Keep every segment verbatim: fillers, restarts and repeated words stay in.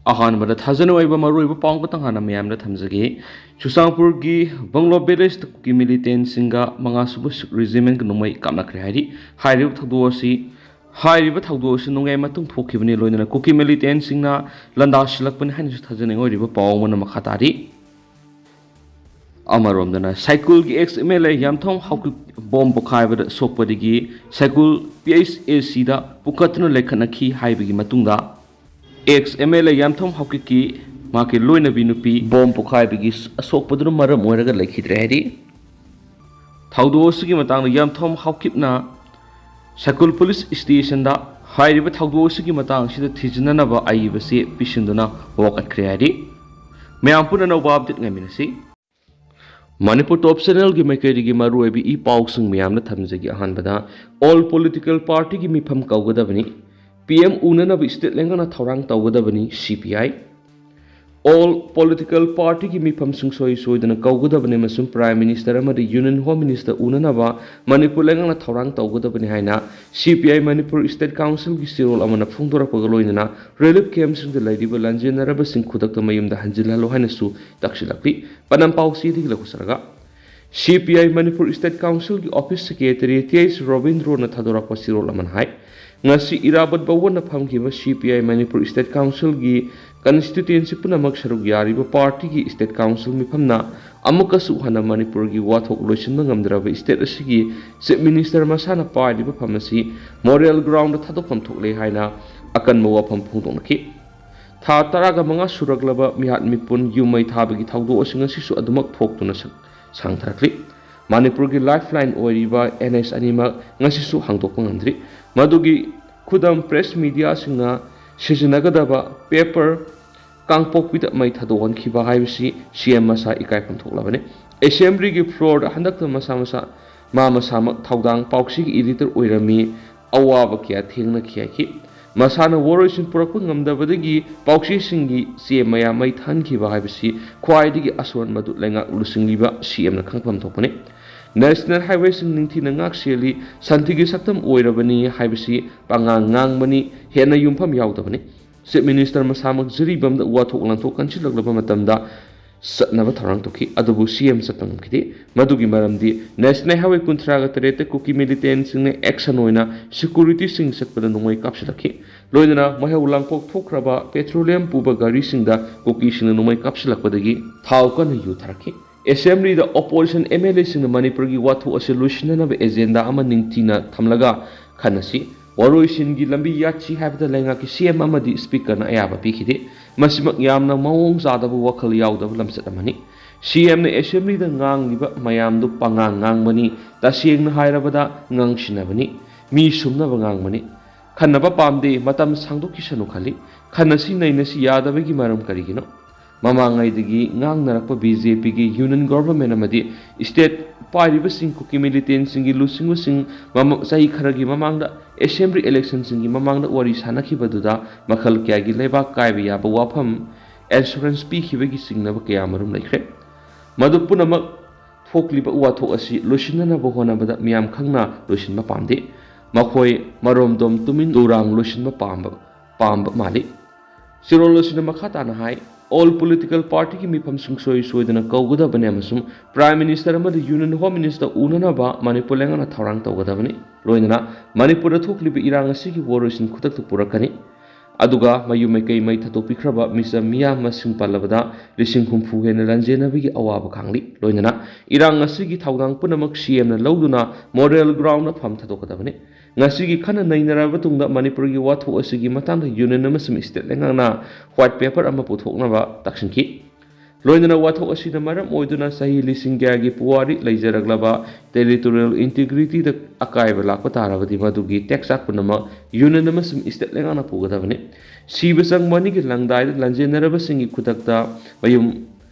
ꯑꯍꯥꯟꯕꯗ ꯊꯥꯖꯅꯤꯡꯉꯥꯏ ꯑꯣꯏꯕ ꯃꯔꯨꯑꯣꯏꯕ ꯄꯥꯎ ꯑꯃꯇꯪ ꯍꯥꯟꯅ ꯃꯌꯥꯝꯗ ꯊꯝꯖꯒꯦ꯫ ꯆꯨꯔꯆꯥꯟꯄꯨꯔꯒꯤ ꯕꯪꯒ꯭ꯂꯣ ꯚꯤꯂꯦꯖꯇ ꯀꯨꯀꯤ ꯃꯤꯂꯤꯇꯦꯟꯁꯤꯡꯒ ꯃꯉꯥ ꯁꯨꯕ ꯁꯤꯈ ꯔꯦꯖꯤꯃꯦꯟꯒꯤ ꯅꯣꯡꯃꯩ ꯀꯥꯞꯅꯈ꯭ꯔꯦ ꯍꯥꯏꯔꯤ꯫ ꯍꯥꯏꯔꯤꯕ ꯊꯧꯗꯣꯛ ꯑꯁꯤ ꯍꯥꯏꯔꯤꯕ ꯊꯧꯗꯣꯛ ꯑꯁꯤ ꯅꯣꯡꯌꯥꯏ ꯃꯇꯨꯡ ꯊꯣꯛꯈꯤꯕꯅꯤ, ꯂꯣꯏꯅꯅ ꯀꯨꯀꯤ ꯃꯤꯂꯤꯇꯦꯟꯁꯤꯡꯅ ꯂꯥꯟꯗꯥꯁꯤꯜꯂꯛꯄꯅꯤ ꯍꯥꯏꯅꯁꯨ ꯊꯥꯖꯅꯤꯡꯉꯥꯏ ꯑꯣꯏꯔꯤꯕ ꯄꯥꯎ ꯑꯃꯅ ꯃꯈꯥ ꯇꯥꯔꯤ꯫ ꯑꯃꯔꯣꯝꯗꯅ ꯁꯥꯏꯀꯨꯜꯒꯤ X M L A Yamthong Haokip ꯕꯣꯝ ꯄꯣꯈꯥꯏꯕꯗ ꯁꯣꯛꯄꯗꯒꯤ ꯁꯥꯏꯀꯨꯜ ꯄꯤ ꯑꯩꯆ ꯑꯦ ꯁꯤꯗ ꯄꯨꯈꯠꯇꯨꯅ ꯂꯩꯈꯠꯅꯈꯤ ꯍꯥꯏꯕꯒꯤ ꯃꯇꯨꯡꯗ, X M L A Yamthong ꯍꯥꯎꯀꯤꯞꯀꯤ ꯃꯍꯥꯛꯀꯤ ꯂꯣꯏꯅꯕꯤ ꯅꯨꯄꯤ ꯕꯣꯝ ꯄꯣꯈꯥꯏꯕꯒꯤ ꯑꯁꯣꯛꯄꯗꯨꯅ ꯃꯔꯝ ꯑꯣꯏꯔꯒ ꯂꯩꯈꯤꯗ꯭ꯔꯦ ꯍꯥꯏꯔꯤ꯫ ꯊꯧꯗꯣꯛ ꯑꯁꯤꯒꯤ ꯃꯇꯥꯡꯗ ꯌꯥꯝꯊꯣꯡ ꯍꯥꯎꯀꯤꯞꯅ ꯁꯥꯏꯀꯨꯜ ꯄꯨꯂꯤꯁ ꯁ꯭ꯇꯦꯁꯟꯗ ꯍꯥꯏꯔꯤꯕ ꯊꯧꯗꯣꯛ ꯑꯁꯤꯒꯤ ꯃꯇꯥꯡ ꯑꯁꯤꯗ ꯊꯤꯖꯤꯟꯅꯅꯕ ꯑꯏꯕꯁꯤ ꯄꯤꯁꯤꯟꯗꯨꯅ ꯋꯥꯀꯠꯈ꯭ꯔꯦ ꯍꯥꯏꯔꯤ꯫ ꯃꯌꯥꯝ ꯄꯨꯟꯅ ꯑꯅꯧꯕ ꯑꯞꯗꯦꯠ ꯉꯥꯏꯃꯤꯟꯅꯁꯤ꯫ ꯃꯅꯤꯄꯨꯔ ꯇꯣꯞ ꯆꯦꯅꯦꯜꯒꯤ ꯃꯥꯏꯀꯩꯗꯒꯤ ꯃꯔꯨꯑꯣꯏꯕ ꯏ ꯄꯥꯎꯁꯤꯡ ꯃꯌꯥꯝꯅ ꯊꯝꯖꯒꯦ꯫ ꯑꯍꯥꯟꯕꯗ, ꯑꯣꯜ ꯄꯣꯂꯤꯇꯤꯀꯦꯜ ꯄꯥꯔꯇꯤꯒꯤ ꯃꯤꯐꯝ ꯀꯧꯒꯗꯕꯅꯤ, ꯄꯤ ꯑꯦꯝ ꯎꯅꯅꯕ ꯁ꯭ꯇꯦꯠ ꯂꯩꯉꯥꯛꯅ ꯊꯧꯔꯥꯡ ꯇꯧꯒꯗꯕꯅꯤ, ꯁꯤ ꯄꯤ ꯑꯥꯏ꯫ ꯑꯣꯜ ꯄꯣꯂꯤꯇꯤꯀꯦꯜ ꯄꯥꯔꯇꯤꯒꯤ ꯃꯤꯐꯝ ꯁꯨꯡꯁꯣꯏ ꯁꯣꯏꯗꯅ ꯀꯧꯒꯗꯕꯅꯤ ꯑꯃꯁꯨꯡ ꯄ꯭ꯔꯥꯏꯝ ꯃꯤꯅꯤꯁꯇꯔ ꯑꯃꯗꯤ ꯌꯨꯅꯤꯌꯟ ꯍꯣꯝ ꯃꯤꯅꯤꯁꯇꯔ ꯎꯅꯅꯕ ꯃꯅꯤꯄꯨꯔ ꯂꯩꯉꯥꯛꯅ ꯊꯧꯔꯥꯡ ꯇꯧꯒꯗꯕꯅꯤ ꯍꯥꯏꯅ ꯁꯤ ꯄꯤ ꯑꯥꯏ ꯃꯅꯤꯄꯨꯔ ꯁ꯭ꯇꯦꯠ ꯀꯥꯎꯟꯁꯤꯜꯒꯤ ꯆꯦꯔꯣꯜ ꯑꯃꯅ ꯐꯣꯡꯗꯣꯔꯛꯄꯒ ꯂꯣꯏꯅꯅ ꯔꯤꯂꯤꯐ ꯀꯦꯝꯞꯁꯤꯡꯗ ꯂꯩꯔꯤꯕ ꯂꯥꯟꯖꯦꯟꯅꯔꯕꯁꯤꯡ ꯈꯨꯗꯛꯇ ꯃꯌꯨꯝꯗ ꯍꯟꯖꯤꯜꯍꯜꯂꯨ ꯍꯥꯏꯅꯁꯨ ꯇꯛꯁꯤꯜꯂꯛꯂꯤ꯫ ꯄꯅꯝ ꯄꯥꯎꯆꯦꯗꯒꯤ ꯂꯧꯊꯣꯛꯆꯔꯒ, ꯁꯤ ꯄꯤ ꯑꯥꯏ ꯃꯅꯤꯄꯨꯔ ꯁ꯭ꯇꯦꯠ ꯀꯥꯎꯟꯁꯤꯜꯒꯤ ꯑꯣꯐꯤꯁ ꯁꯦꯀ꯭ꯔꯦꯇꯔꯤ ꯇꯤ ꯑꯩꯆ ꯔꯣꯕꯤꯟꯗ꯭ꯔꯣꯅ ꯊꯥꯗꯣꯔꯛꯄ ꯆꯦꯔꯣꯜ ꯑꯃꯅ ꯍꯥꯏ, ꯉꯁꯤ ꯏꯔꯥꯕꯠ ꯚꯋꯟꯗ ꯐꯝꯈꯤꯕ ꯁꯤ ꯄꯤ ꯑꯥꯏ ꯃꯅꯤꯄꯨꯔ ꯁ꯭ꯇꯦꯠ ꯀꯥꯎꯟꯁꯤꯜꯒꯤ ꯀꯟꯁꯇꯤꯇ꯭ꯌꯨꯌꯦꯟꯁꯤ ꯄꯨꯝꯅꯃꯛ ꯁꯔꯨꯛ ꯌꯥꯔꯤꯕ ꯄꯥꯔꯇꯤꯒꯤ ꯁ꯭ꯇꯦꯠ ꯀꯥꯎꯟꯁꯤꯜ ꯃꯤꯐꯝꯅ ꯑꯃꯨꯛꯀꯁꯨ ꯍꯟꯅ ꯃꯅꯤꯄꯨꯔꯒꯤ ꯋꯥꯊꯣꯛ ꯂꯣꯏꯁꯤꯟꯕ ꯉꯝꯗ꯭ꯔꯕ ꯁ꯭ꯇꯦꯠ ꯑꯁꯤꯒꯤ ꯆꯤꯐ ꯃꯤꯅꯤꯁꯇꯔ ꯃꯁꯥꯅ ꯄꯥꯏꯔꯤꯕ ꯐꯝ ꯑꯁꯤ ꯃꯣꯔꯦꯜ ꯒ꯭ꯔꯥꯎꯟꯗ ꯊꯥꯗꯣꯛꯐꯝ ꯊꯣꯛꯂꯦ ꯍꯥꯏꯅ ꯑꯀꯟꯕ ꯋꯥꯐꯝ ꯐꯣꯡꯗꯣꯛꯅꯈꯤ꯫ ꯊꯥ ꯇꯔꯥꯒ ꯃꯉꯥ ꯁꯨꯔꯛꯂꯕ ꯃꯤꯍꯥꯠ ꯃꯤꯄꯨꯟ, ꯌꯨꯝ ꯃꯩ ꯊꯥꯕꯒꯤ ꯊꯧꯗꯣꯛ ꯑꯁꯤ ꯉꯁꯤꯁꯨ ꯑꯗꯨꯃꯛ ꯊꯣꯛꯇꯨꯅ ꯁꯛ-, ꯁꯥꯡꯊꯔꯛꯂꯤ꯫ ꯃꯅꯤꯄꯨꯔꯒꯤ ꯂꯥꯏꯐ ꯂꯥꯏꯟ ꯑꯣꯏꯔꯤꯕ ꯑꯦꯟ ꯑꯦꯁ ꯑꯅꯤꯃꯛ ꯉꯁꯤꯁꯨ ꯍꯥꯡꯗꯣꯛꯄ ꯉꯝꯗ꯭ꯔꯤ꯫ ꯃꯗꯨꯒꯤ ꯈꯨꯗꯝ ꯄ꯭ꯔꯦꯁ ꯃꯤꯗꯤꯌꯥꯁꯤꯡꯅ ꯁꯤꯖꯤꯟꯅꯒꯗꯕ ꯄꯦꯄꯔ ꯀꯥꯡꯄꯣꯛꯄꯤꯗ ꯃꯩ ꯊꯥꯗꯣꯛꯍꯟꯈꯤꯕ ꯍꯥꯏꯕꯁꯤ ꯁꯤ ꯑꯦꯝ ꯃꯁꯥ ꯏꯀꯥꯏꯐꯝ ꯊꯣꯛꯂꯕꯅꯤ꯫ ꯑꯦꯁꯦꯝꯕ꯭ꯂꯤꯒꯤ ꯐ꯭ꯂꯣꯔꯗ ꯍꯟꯗꯛꯇ ꯃꯁꯥ ꯃꯁꯥ, ꯃꯥ ꯃꯁꯥꯃꯛ ꯊꯧꯗꯥꯡ ꯄꯥꯎꯆꯦꯒꯤ ꯏꯗꯤꯇꯔ ꯑꯣꯏꯔꯝꯃꯤ, ꯑꯋꯥꯕ ꯀꯌꯥ ꯊꯦꯡꯅꯈꯤ ꯍꯥꯏꯈꯤ꯫ ꯃꯁꯥꯅ ꯋꯥꯔꯣꯏꯁꯤꯟ ꯄꯨꯔꯛꯄ ꯉꯝꯗꯕꯗꯒꯤ ꯄꯥꯎꯆꯦꯁꯤꯡꯒꯤ ꯆꯦ ꯃꯌꯥꯝ ꯃꯩ ꯊꯥꯍꯟꯈꯤꯕ ꯍꯥꯏꯕꯁꯤ ꯈ꯭ꯋꯥꯏꯗꯒꯤ ꯑꯁꯣꯟꯕꯗꯨ ꯂꯩꯉꯥꯛ ꯂꯨꯆꯤꯡꯂꯤꯕ ꯁꯤ ꯑꯦꯝꯅ ꯈꯪꯐꯝ ꯊꯣꯛꯄꯅꯤ꯫ ꯅꯦꯁꯅꯦꯜ ꯍꯥꯏꯋꯦꯁꯤꯡ ꯅꯤꯡꯊꯤꯅ ꯉꯥꯛ ꯁꯦꯜꯂꯤ, ꯁꯥꯟꯇꯤꯒꯤ ꯁꯛꯇꯝ ꯑꯣꯏꯔꯕꯅꯤ ꯍꯥꯏꯕꯁꯤ ꯄꯉꯥꯡ ꯉꯥꯡꯕꯅꯤ, ꯍꯦꯟꯅ ꯌꯨꯝꯐꯝ ꯌꯥꯎꯗꯕꯅꯤ꯫ ꯆꯤꯐ ꯃꯤꯅꯤꯁꯇꯔ ꯃꯁꯥꯃꯛ ꯖꯤꯔꯤꯕꯥꯝꯗ ꯋꯥꯊꯣꯛ ꯂꯥꯟꯊꯣꯛ ꯀꯟꯁꯤꯜꯂꯛꯂꯕ ꯃꯇꯝꯗ ꯆꯠꯅꯕ ꯊꯧꯔꯥꯡ ꯇꯧꯈꯤ, ꯑꯗꯨꯕꯨ ꯁꯤꯑꯦꯝ ꯆꯠꯄ ꯉꯝꯈꯤꯗꯦ꯫ ꯃꯗꯨꯒꯤ ꯃꯔꯝꯗꯤ ꯅꯦꯁꯅꯦꯜ ꯍꯥꯏꯋꯦ ꯀꯨꯟꯊ꯭ꯔꯥꯒ ꯇꯔꯦꯠꯇ ꯀꯨꯀꯤ ꯃꯤꯂꯤꯇꯦꯟꯁꯤꯡꯅ ꯑꯦꯛꯁꯟ ꯑꯣꯏꯅ ꯁꯦꯀ꯭ꯌꯨꯔꯤꯇꯤꯁꯤꯡ ꯆꯠꯄꯗ ꯅꯣꯡꯃꯩ ꯀꯥꯞꯁꯤꯜꯂꯛꯈꯤ꯫ ꯂꯣꯏꯅꯅ ꯃꯩꯍꯧ ꯂꯥꯡꯄꯣꯛ ꯊꯣꯛꯈ꯭ꯔꯕ ꯄꯦꯇ꯭ꯔꯣꯂꯤꯌꯝ ꯄꯨꯕ ꯒꯥꯔꯤꯁꯤꯡꯗ ꯀꯨꯀꯤꯁꯤꯡꯅ ꯅꯣꯡꯃꯩ ꯀꯥꯞꯁꯤꯜꯂꯛꯄꯗꯒꯤ ꯊꯥꯎ ꯀꯟꯅ ꯌꯨꯊꯔꯛꯈꯤ꯫ ꯑꯦꯁꯦꯝꯕ꯭ꯂꯤꯗ ꯑꯣꯄꯣꯖꯤꯁꯟ ꯑꯦꯝ ꯑꯦꯜ ꯑꯦꯁꯤꯡꯅ ꯃꯅꯤꯄꯨꯔꯒꯤ ꯋꯥꯊꯣꯛ ꯑꯁꯤ ꯂꯣꯏꯁꯤꯟꯅꯅꯕ ꯑꯦꯖꯦꯟꯗꯥ ꯑꯃ ꯅꯤꯡꯊꯤꯅ ꯊꯝꯂꯒ ꯈꯟꯅꯁꯤ, ꯋꯥꯔꯣꯏꯁꯤꯟꯒꯤ ꯂꯝꯕꯤ ꯌꯥꯠꯁꯤ ꯍꯥꯏꯕꯗ ꯂꯩꯉꯥꯛꯀꯤ ꯁꯤꯑꯦꯝ ꯑꯃꯗꯤ ꯁ꯭ꯄꯤꯀꯔꯅ ꯑꯌꯥꯕ ꯄꯤꯈꯤꯗꯦ꯫ ꯃꯁꯤꯃꯛ ꯌꯥꯝꯅ ꯃꯑꯣꯡ ꯆꯥꯗꯕ, ꯋꯥꯈꯜ ꯌꯥꯎꯗꯕ ꯂꯝꯆꯠ ꯑꯃꯅꯤ꯫ ꯁꯤꯑꯦꯝꯅ ꯑꯦꯁꯦꯝꯕ꯭ꯂꯤꯗ ꯉꯥꯡꯂꯤꯕ ꯃꯌꯥꯝꯗꯨ ꯄꯉꯥꯡ ꯉꯥꯡꯕꯅꯤ, ꯇꯁꯦꯡꯅ ꯍꯥꯏꯔꯕꯗ ꯉꯥꯡꯁꯤꯟꯅꯕꯅꯤ, ꯃꯤ ꯁꯨꯝꯅꯕ ꯉꯥꯡꯕꯅꯤ꯫ ꯈꯟꯅꯕ ꯄꯥꯝꯗꯦ, ꯃꯇꯝ ꯁꯥꯡꯗꯣꯛꯈꯤꯁꯅꯨ ꯈꯜꯂꯤ꯫ ꯈꯟꯅꯁꯤ ꯅꯩꯅꯁꯤ ꯌꯥꯗꯕꯒꯤ ꯃꯔꯝ ꯀꯔꯤꯒꯤꯅꯣ? ꯃꯃꯥꯡꯉꯩꯗꯒꯤ ꯉꯥꯡꯅꯔꯛꯄ ꯕꯤ ꯖꯦ ꯄꯤꯒꯤ ꯌꯨꯅꯤꯌꯟ ꯒꯣꯚꯔꯟꯃꯦꯟꯠ ꯑꯃꯗꯤ ꯁ꯭ꯇꯦꯠ ꯄꯥꯏꯔꯤꯕꯁꯤꯡ ꯀꯨꯀꯤ ꯃꯤꯂꯤꯇꯦꯟꯁꯤꯡꯒꯤ ꯂꯨꯆꯤꯡꯕꯁꯤꯡ ꯃꯃ-, ꯆꯍꯤ ꯈꯔꯒꯤ ꯃꯃꯥꯡꯗ ꯑꯦꯁꯦꯝꯕ꯭ꯂꯤ ꯏꯂꯦꯛꯁꯟꯁꯤꯡꯒꯤ ꯃꯃꯥꯡꯗ ꯋꯥꯔꯤ ꯁꯥꯅꯈꯤꯕꯗꯨꯗ ꯃꯈꯜ ꯀꯌꯥꯒꯤ ꯂꯩꯕꯥꯛ ꯀꯥꯏꯕ ꯌꯥꯕ ꯋꯥꯐꯝ, ꯑꯦꯁꯨꯔꯦꯟꯁ ꯄꯤꯈꯤꯕꯒꯤ ꯆꯤꯡꯅꯕ ꯀꯌꯥ ꯃꯔꯨꯝ ꯂꯩꯈ꯭ꯔꯦ꯫ ꯃꯗꯨ ꯄꯨꯝꯅꯃꯛ ꯊꯣꯛꯂꯤꯕ ꯋꯥꯊꯣꯛ ꯑꯁꯤ ꯂꯣꯏꯁꯤꯟꯅꯅꯕ ꯍꯣꯠꯅꯕꯗ ꯃꯤꯌꯥꯝ ꯈꯪꯅ ꯂꯣꯏꯁꯤꯟꯕ ꯄꯥꯝꯗꯦ꯫ ꯃꯈꯣꯏ ꯃꯔꯣꯝꯗꯣꯝ ꯇꯨꯃꯤꯟ ꯂꯨꯔꯥꯡ ꯂꯣꯏꯁꯤꯟꯕ ꯄꯥꯝꯕ, ꯄꯥꯝꯕ ꯃꯥꯜꯂꯤ꯫ ꯆꯦꯔꯣꯜ ꯑꯁꯤꯅ ꯃꯈꯥ ꯇꯥꯅ ꯍꯥꯏ, ꯑꯣꯜ ꯄꯣꯂꯤꯇꯤꯀꯦꯜ ꯄꯥꯔꯇꯤꯒꯤ ꯃꯤꯐꯝ ꯁꯨꯡꯁꯣꯏ ꯁꯣꯏꯗꯅ ꯀꯧꯒꯗꯕꯅꯤ ꯑꯃꯁꯨꯡ ꯄ꯭ꯔꯥꯏꯝ ꯃꯤꯅꯤꯁꯇꯔ ꯑꯃꯗꯤ ꯌꯨꯅꯤꯌꯟ ꯍꯣꯝ ꯃꯤꯅꯤꯁꯇꯔ ꯎꯅꯅꯕ ꯃꯅꯤꯄꯨꯔ ꯂꯩꯉꯥꯛꯅ ꯊꯧꯔꯥꯡ ꯇꯧꯒꯗꯕꯅꯤ꯫ ꯂꯣꯏꯅꯅ ꯃꯅꯤꯄꯨꯔꯗ ꯊꯣꯛꯂꯤꯕ ꯏꯔꯥꯡ ꯑꯁꯤꯒꯤ ꯋꯥꯔꯣꯏꯁꯤꯟ ꯈꯨꯗꯛꯇ ꯄꯨꯔꯛꯀꯅꯤ꯫ ꯑꯗꯨꯒ ꯃꯌꯨꯝ ꯃꯩꯀꯩ ꯃꯩ ꯊꯥꯗꯣꯛꯄꯤꯈ꯭ꯔꯕ ꯃꯤꯆꯝ ꯃꯤꯌꯥꯝ ꯃꯁꯤꯡ ꯄꯜꯂꯕꯗ ꯂꯤꯁꯤꯡ ꯍꯨꯝꯐꯨ ꯍꯦꯟꯅ ꯂꯥꯟꯖꯦꯟꯅꯕꯒꯤ ꯑꯋꯥꯕ ꯈꯥꯡꯂꯤ꯫ ꯂꯣꯏꯅꯅ ꯏꯔꯥꯡ ꯑꯁꯤꯒꯤ ꯊꯧꯗꯥꯡ ꯄꯨꯝꯅꯃꯛ ꯁꯤꯑꯦꯝꯅ ꯂꯧꯗꯨꯅ ꯃꯣꯔꯦꯜ ꯒ꯭ꯔꯥꯎꯟꯗ ꯐꯝ ꯊꯥꯗꯣꯛꯀꯗꯕꯅꯤ꯫ ꯉꯁꯤꯒꯤ ꯈꯟꯅ ꯅꯩꯅꯔꯕ ꯃꯇꯨꯡꯗ ꯃꯅꯤꯄꯨꯔꯒꯤ ꯋꯥꯊꯣꯛ ꯑꯁꯤꯒꯤ ꯃꯇꯥꯡꯗ ꯌꯨꯅꯤꯌꯟ ꯑꯃꯁꯨꯡ ꯁ꯭ꯇꯦꯠ ꯂꯩꯉꯥꯛꯅ ꯋꯥꯏꯠ ꯄꯦꯄꯔ ꯑꯃ ꯄꯨꯊꯣꯛꯅꯕ ꯇꯛꯁꯤꯟꯈꯤ꯫ ꯂꯣꯏꯅꯅ ꯋꯥꯊꯣꯛ ꯑꯁꯤꯅ ꯃꯔꯝ ꯑꯣꯏꯗꯨꯅ ꯆꯍꯤ ꯂꯤꯁꯤꯡ ꯀꯌꯥꯒꯤ ꯄꯨꯋꯥꯔꯤ ꯂꯩꯖꯔꯛꯂꯕ ꯇꯦꯔꯤꯇꯣꯔꯤꯌꯦꯜ ꯏꯟꯇꯤꯒ꯭ꯔꯤꯇꯤꯗ ꯑꯀꯥꯏꯕ ꯂꯥꯛꯄ ꯇꯥꯔꯕꯗꯤ ꯃꯗꯨꯒꯤ ꯇꯦꯛꯆꯥꯛ ꯄꯨꯝꯅꯃꯛ ꯌꯨꯅꯤꯌꯟ ꯑꯃꯁꯨꯡ ꯁ꯭ꯇꯦꯠ ꯂꯩꯉꯥꯛꯅ ꯄꯨꯒꯗꯕꯅꯤ꯫ ꯁꯤꯕ ꯆꯪꯕ ꯑꯅꯤꯒꯤ ꯂꯪꯗꯥꯏꯗ ꯂꯥꯟꯖꯦꯟꯅꯔꯕꯁꯤꯡꯒꯤ ꯈꯨꯗꯛꯇ ꯃꯌꯨꯝ,